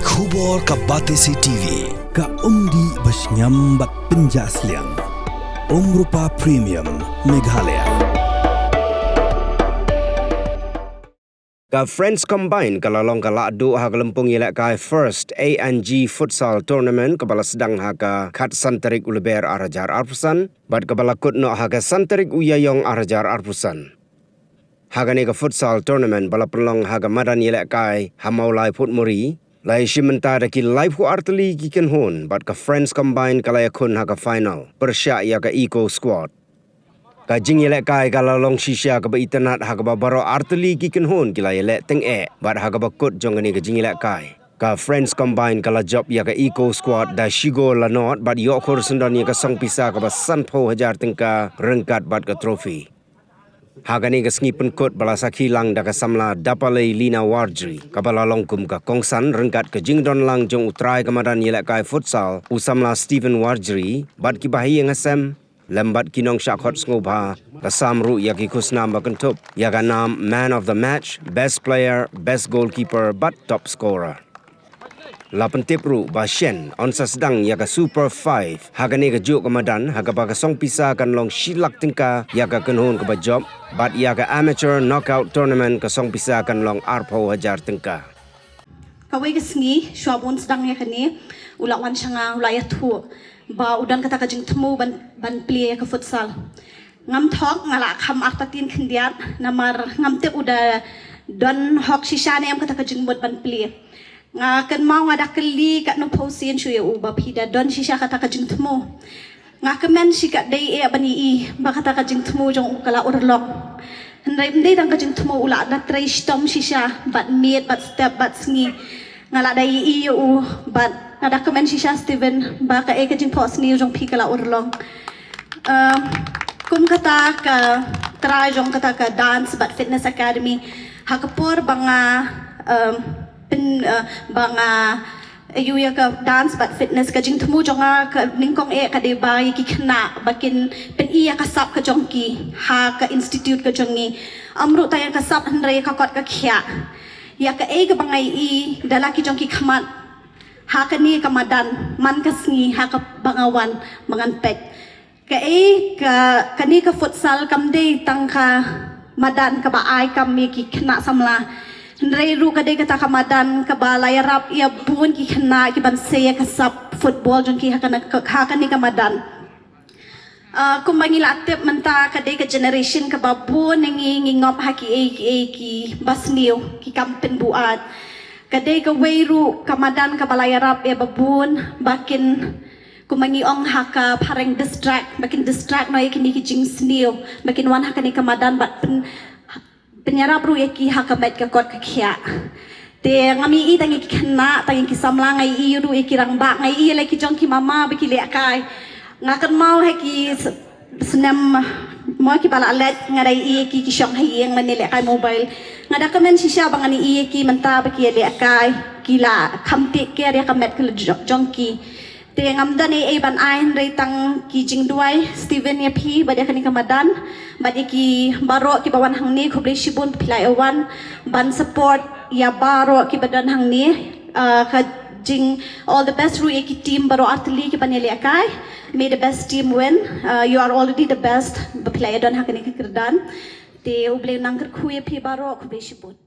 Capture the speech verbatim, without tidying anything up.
Khubor ka Batesi T V, ka umdih ba shngiam bad pynjah sliang. Umrupa Premium, Meghalaya. Ka Friends Combine ka la long ka lahduh ha ka lympung ïalehkai First A N G Futsal Tournament kaba la sdang ha ka khatsan tarik u Lber ar hajar arphew san, bad kaba la kut noh ha ka san tarik u Ïaïong ar hajar arphew san. Ha kane ka futsal tournament ba la pynlong ha ka madan ïalehkai ha Mawlai Phuthmuri, la ïashim bynta da ki laiphew artylli ki kynhun, bad ka Friends Combine ka la ïakhun ha ka final pyrshah ïa ka Eco Squad. Ka jingïalehkai ka la long shisha kaba itynnad ha kaba baroh artylli ki kynhun ki la ïaleh tyngeh, bad ha kaba kut jong kane ka jingïalehkai, ka Friends Combine ka la jop ïa ka Eco Squad da shi gol la nod, bad ïoh khur syndon ïa ka song pisa kaba sanphew hajar tyngka ryngkat bad ka trophy. Ha kane ka sngi pynkut ba la sakhi lang da ka samla Dapalei Lina Warjri, kaba la long kum ka kongsan ryngkat ka jingdon lang jong u trai ka madan ïalehkai futsal, u samla Stephen Warjri, bad ki bahaïing hasem, lem bad ki nongshah khot sngewbha, la sam ruh ïa ki khusnam ba kynthup ïa ka nam Man of the Match, Best Player, Best Goalkeeper, bad Top Scorer. La pyntip ruh ba shen yn sa sdang ïa ka Super Five ha kane kajuh ka madan, ha kaba ka song pisa kan long shi lak tyngka ïa ka kynhun kaba jop, bad ïa ka Amateur Knockout Tournament ka song pisa kan long arphew hajar tyngka. Kawei ka sngi, shuwa ba un sdang ïa kane, u la wan sha nga, u la ïathuh ba u don kata ka jingthmu ban, ban plie ïa ka futsal. Ngam thok, nga la kham artatien khyndiat, namar ngam tip u da don hok shisha ne em kata ka jingmut ban plie. Nga kynmaw nga da kylli katno phew sien shuh ïa u ba phi da don shisha kata ka jingthmu. Nga kmen shi katdei eh ban ïohi ba kata ka jingthmu jong u ka la urlong. Hynrei ym dei tang ka jingthmu, u la da trei shitom shisha bad miet bad step bad sngi. Nga la da ïohi ïa u bad nga da kmen shisha, Stephen, ba kaei ka jingphohsniew jong phi ka la urlong. Um, kum kata ka trai jong kata ka Dance bad Fitness Academy, ha ka por ba nga, um, pyn, uh, ba nga ïoh ïa ka dance bad fitness, ka jingthmu jong nga ka nyngkong eh ka dei ba ïa ki khynnah ba kin pyni ïa ka sap ka jong ki ha ka institute ka jong ngi. Ym ruh tang ïa ka sap hynrei ka kot ka khiah. Ïa kaei kaba nga ïohi da la ki jong ki khmat ha kane ka madan man ka sngi ha kaba nga wan ba ngan peit. Kaei ka, kane ka futsal kam dei tang ka madan kaba ai kam ïa ki khynnah samla. Hynrei ruh ka dei kata ka madan kaba la ïarap ïa bun ki khynnah ki ban sei ïa ka sap football jong ki ha kane ka, ha kane ka madan. Ah, kumba ngi la tip mynta ka dei ka generation kaba bun na ngi ngi ngop ha kiei kiei kiba sniew, ki kam pynbuaid. Ka dei kawei ruh ka madan kaba la ïarap ïa ba bun ba kin, kumba ngi ong ha ka phareng, distract, ba kin distract noh ïa kine ki jingsniew, ba kin wan ha kane ka madan bad pyn, pynïarap ruh ïa ki ha ka met ka kot ka khiah. Te ngam ïohi tang ïa ki khynnah, tang ïa ki samla, nga ïohi ruh ïa ki rangbah, nga ïohi ïa la ki jong ki mama ba ki lehkai. Nga kynmaw ha ki s-, snem mo kiba la leit, nga da ïohi ïa ki ki shong ha ïing lane lehkai mobile. Nga da kmen shisha ba ngan ïohi ïa ki mynta ba ki ïalehkai, ki la kham take care ïa ka met ka jong, jong ki. Te ngam don ei ei ban ai hynrei tang ki jingduwai, Stephen, ïa phi bad ïa kane ka madan, bad ïa ki baroh kiba wan hangne, khublei shibun ba phi la ïa wan ban support ïa baroh kiba don hangne. Ah, ka jing all the best ruh ïa ki team baroh artylli kiban ïalehkai. May the best team win. Ah, you are already the best ba phi la ïa don ha kane ka kyrdan. Te U Blei un nang kyrkhu ïa phi baroh, khublei shibun.